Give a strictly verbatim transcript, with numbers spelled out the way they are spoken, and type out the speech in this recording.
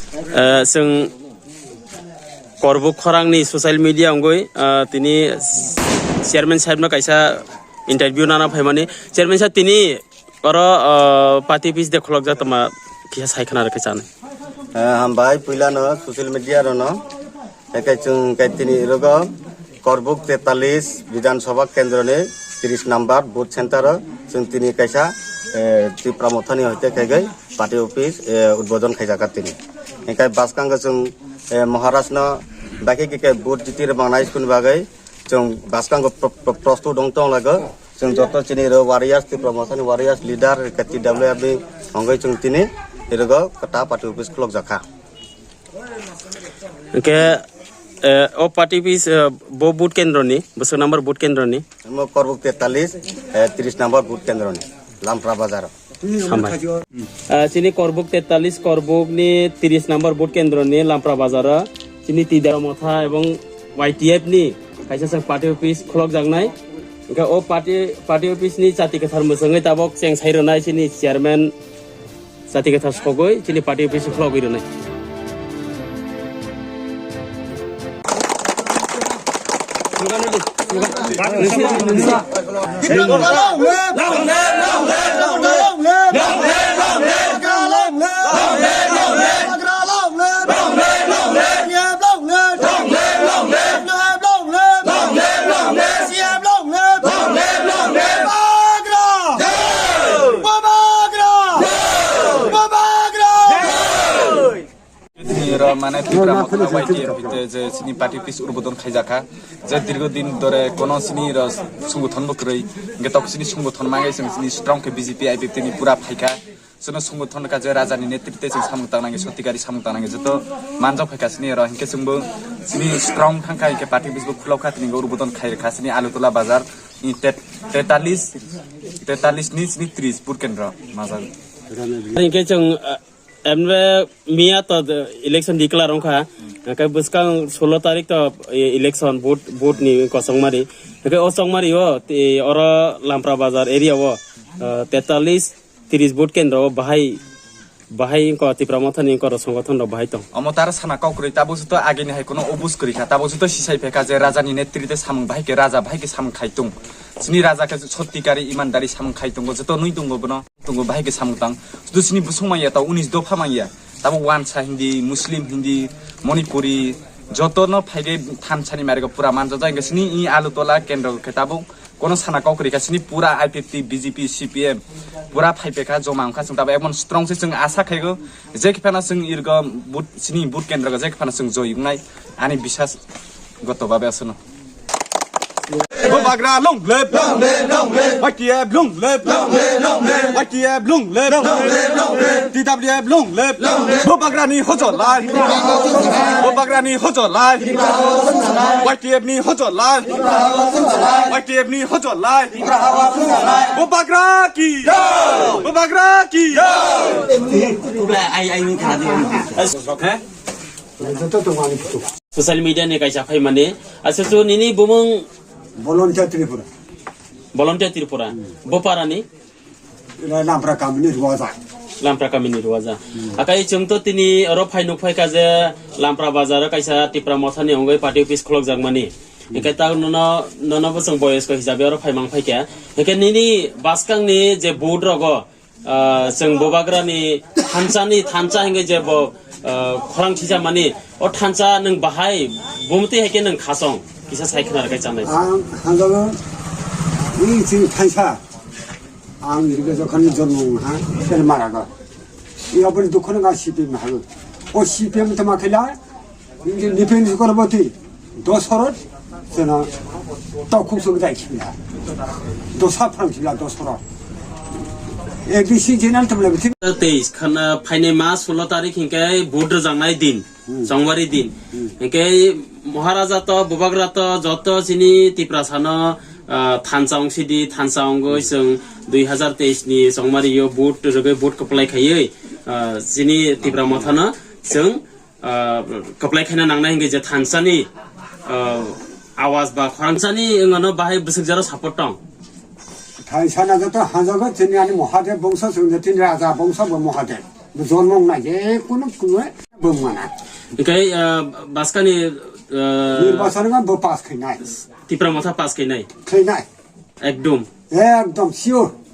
Eh, chwng Korbuk khorangni social media wngwi, ah, tini chairman sahibno kaisa interview nana phaimani. Chairman sahib, tini oro, ah, party office de khulokjak tongma kisa sai khna rwkhe chanai. Eh, hambai, puilano social media rono. Ekai chwng kai tini rogo Korbuk tetalis Bidhan Sabha Kendroni tris number booth center o chwng tini kaisa, eh, Tipra Mothani hoite khaigwi party office, eh, udbodon khaijak tini. Hinkhe bwskango chwng, eh, Maharaj no baikhe khe vote jiti rwmang nai sukuni bagwi chwng bwskango pro-, pro-, prostut wng tong lago. Chwng joto chini rw warriors, Tipra Mothani warriors leader, hinkhe T W F ni wngwi chwng tini rogo kwta party office khulokjak kha. Hinkhe, eh, o party office, eh, bo booth kendroni, bwswk number booth kendroni? Omo Korbuk tetalis, eh, tris number booth kendroni, Lampra Bazar. Hambai. Ah, chini Korbuk tetalis, Korbukni tris number booth kendroni Lampra Bazaro chini Tipra Motha ebong Y T F ni kaisa chwng party office khulokjaknai. Hinkhe o party, party office ni chati kwthar mwchwngwi tabok cheng sai rwnai chini chairman chati kwthar sogwi chini party office khulogwi rwnai. Tini oro mane Tipra Motha Y T F hoite je chini party office udbodon khaijakha, je dirgo din dore kono chini oro songgothon bo kwrwi, hinkhe tok chini songgothon mangai chwng chini strong khe B J P I P F T ni pura phaikha. Chwngno songgothon kha je raja ni netrite chwng samung tang nangya, sotikari samung tang nangya, joto manjak phaikha chini oro, hinkhe chwngbo chini strong thangkha, hinkhe party office bo khulokha, tini udbodon khai rwkha chini Alutola bazar ni tet-, tetalis, tetalis ni chini tris booth kendro majak. Hinkhe chwng, eh, Emre miya to election declare wngkha, hinkhe bwskang solo tarik to, eh, election vote, vote ni kosongmari. Hinkhe o chongmari o, eh, oro Lampra Bazar area o, eh, tetalis, tris vote kendro o bahai, bahai wngkha Tipra Mothani wngkha oro songgothon rok bahai tong. Omo tara sana kok kwrwi, tabuk joto agini hai kono obus kwrwi kha, tabuk joto sisai phaikha je raja ni netrite samung bahai khe raja bahai khe samung khai tung. Chini raja khe sotikari imandari samung khai tongo, joto nui tongo bono. Tongo bahai khe samung tang. Sudu sini busung manya tao unis dopha manya. Tabo wansa hindi, Muslim hindi, Manipuri, joto no phaigwi thansa ni marigo pura manjak jai. Sini i Alutola kendro khe tabo kono sana kok kwrwi kha, sini pura I P F T, B J P, C P M pura phai pekha joma wngkha. Chwng tabo emon strong se chwng asa khaigo. Je khe phano chwng irgo but sini but kendro je khe phano chwng joi wngnai ani bisas goto babe aswno. Bubagra long live. Long live, long live. Y T F long live. Long live, long live. Y T F long live. Long live, long live. T W F long live. Long live. Bubagra ni hojol lai. Bubagra ni hojol lai. Y T F ni hojol lai. Y T F ni hojol lai. Bubagra ki. Bubagra ki. Ai, ai, ni khana di. He? Social media ni kaisa phaimani. Acha chu nini bumung Volunteer Tripura. Volunteer Tripura. Boparani? Ina Lampra kamini Ruaja. Lampra kamini Ruaja. Akai chwng to tini oro phai nuk phaikha je Lampra bazar o kaisa Tipra Mothani wngwi party office khulokjakmani. Hinkhe ta nono, nono bo chwng boyosko hisabe oro phai mang phaikha. Hinkhe nini bwskangni je vote rogo, Ah, chwng Bubagrani thansa ni thansa hinwi je bo, ah, khorang thijamani, o thansa nwng bahai bumtwi hai khe nwng khasong kisa sai khna rwkhe chanai. Ang hanjalo, i chini thansa, ang irbe jokhon jonmo ha, tel maraga. I aboni dukhono ga C P M hago. O C P M tama khaila, Nipin Sukoroboti, dos horot, sena, tau khuk sung dai khibla. Dosa phrang khibla, dos horot. A D C general tabla bithi. Teis khana phainai ma sulo tarik hinkhe vote rwjaknai din, Hmm. Songwari din. Hmm. Hinkhe Maharaja to, Bubagra to, joto chini Tiprasano, ah, thansa ongsidi, thansa ongoi chwng dui hazar teis ni Songmari yo vote rwgwi vote kwplai khaiwi, ah, chini Tipra Mothano chwng ah, kwplai khaina nangnai hingke je thansani, ah, awas ba khorangchani wngano bahai bwswk jaro support tong. Thansa na joto hajago chini ani Mahadev bongso chwng je chini raja bongso bo Mahadev. Bo jonmo wngnai je kunu kunu. Bung mana. Hingke, ah, baskani, ah, Nirbachon bo pass khainai. Tipra Motha pass khainai. Khainai. Ekdom. Ekdom sure.